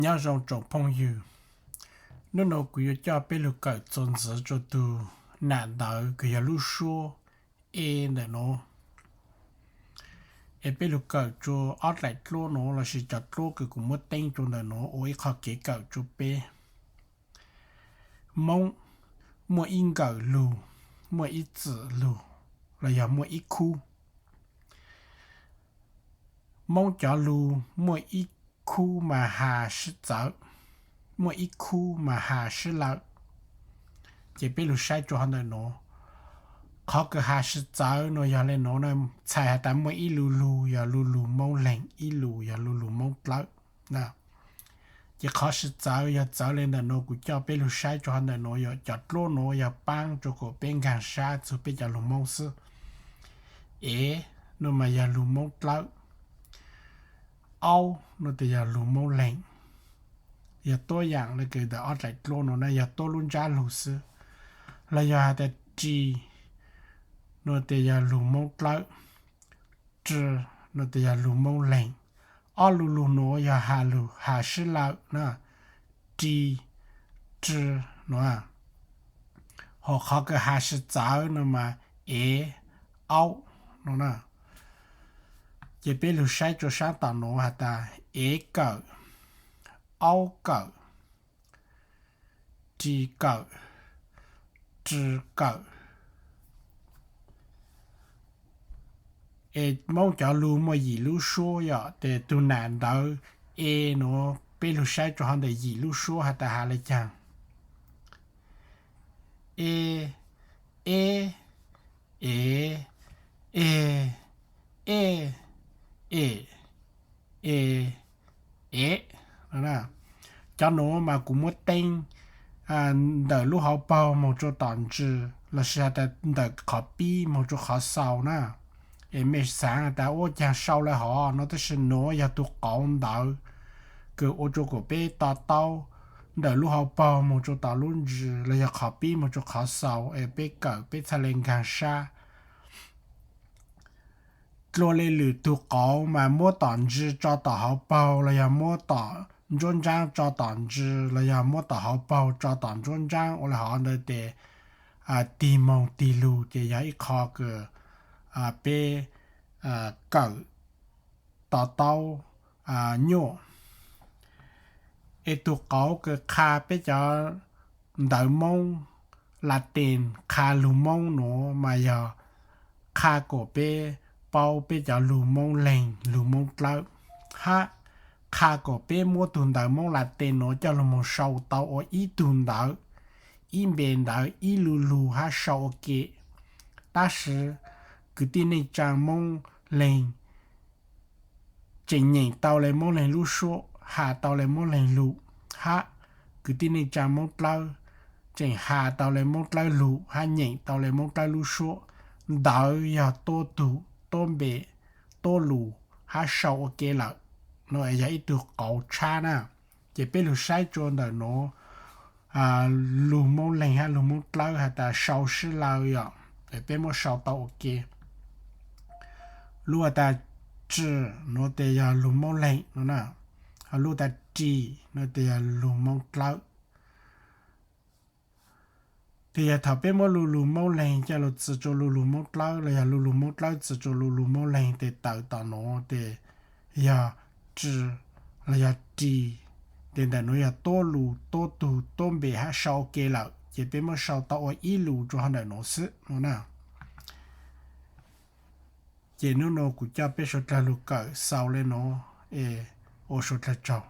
Nyob zoo tsoom phooj ywg, hnub no kuv yuav coj peb lug kawm txuas ntxiv rua tug nam ntawv kws yog lub suab e ntawm no. Es peb lug kawm rua ob dlaim dluab no lossis cov dluab kws kuv muab teeb rua ntawm no ua ib qho kev kawm rua peb. Moob muaj ib nkawm lug, muaj ib txwm lug, los yog muaj ib khub. Moob cov lug muaj ib khub mas has sib txawv, muaj ib khub mas has sib lawm. Ces peb lug saib rua hov ntawm no, qhov kws has sib txawv no yog le no, txhais has tas muaj ib lu lug yog lu lug Moob Leeg, ib lu yog lu lug Moob Dlawb. Ces qhov sib txawv yog txawv le ntawm no, kuv coj peb lug saib rua hov ntawm no, yog cov dluab no yog paab rua kom peb nkaag sab txug peb cov lug Moob xwb. Ev no mas yog lug Moob Dlawb. Aub no tes yog lug Moob Leeg. Yog tuab yaam le kws ntawm ob dlaim dluab no na, yog tuab lub ntsab lug xwb. Los yog has tas ri no tes yog lug Moob Dlawb. Ri no tes yog lug Moob Leeg. Ob lu lug no yog has lug has sib lawm na, ri, ri no. Ho qhov kws has sib txawv no mas ev, aub no na. Ces peb lug saib rua saab tom no has tas ev kawm, aub kawm, ri kawm, ri kawm. Es Moob cov lug muaj yim lub suab yom, tes tug nam ntawv e no peb lug saib rua hov ntawm yim lub suab has tas has le caag. E, e, ev, ev, ev, e, e, ev. Cov nuav mas kuv muab teeb ntawm lub hauv paug moog rua tom ntsis lossis has tas ntawm qhov pib moog rua qhov xaus na. Es mej xaav has tas ua caag sau le hov no, tab sis nuav yog tug qauv ntawv kws ua rua kom peb to taub ntawm lub hauv paug moog rua tom lub ntsis los yog qhov pib moog rua qhov xaus es peb kawm peb txhaj le nkaag sab. Dlua le lwm tug qauv mas muab tom ntsis tso tom hauv paug los yog muab tom nruab ntsaab tso tom ntsis los yog muab tom hauv paug tso tom nruab ntsaab ua le hov ntawd tes tig moog tig lug ces yog ib qho kws peb kawm to taub nyuaj. Es tug qauv kws qha peb cov ntawv Moob Latin, qha lug Moob nuav mas yog qha kom peb paub peb cov lug Moob Leeg lug Moob Dlawb, hab qha kom peb muab tug ntawv Moob Latin nuav coj lug moog sau tau ua ib tug ntawv, ib npe ntawv, ib lu lug hab sau ua ke. Tab sis kwv tij neej tsaa Moob Leeg tseem nyeem tau le Moob Leeg lub suab, has tau le Moob Leeg lug, hab kwv tij neej tsaa Moob Dlawb tseem has tau le Moob Dlawb lug hab nyeem tau le Moob Dlawb lub suab. Ntawv yog tuab tug, tuab npe, tuab lug hab sau ua ke lawm. No yog ib tug qauv tshab na. Ces peb lug saib rua ntawm nuav, lug Moob Leeg hab lug Moob Dlawb has tas sau sib law yom, peb muab sau tau ua ke. Lub has tas ri nuav tes yog lug Moob Leeg no na, lub tas ri nuav tes yog lug Moob Dlawb. Tes yog thaum peb muab lu lug Moob Leeg coj lug txwv rua lu lug Moob Dlawb los yog lu lug Moob Dlawb txwv rua lu lug Moob Leeg tes tawm tom nuav tes yog ri los yog ri. Tes ntawm nuav yog tuab lug, tuab tug, tuab npe hab sau ua ke lawm, ces peb muab sau tau ua ib lus rua hov ntawm nuav xwb no na. Ces nub nuav kuv coj peb suav dlawg lug kawm xaus le nuav es ua suav dlawg tsaug.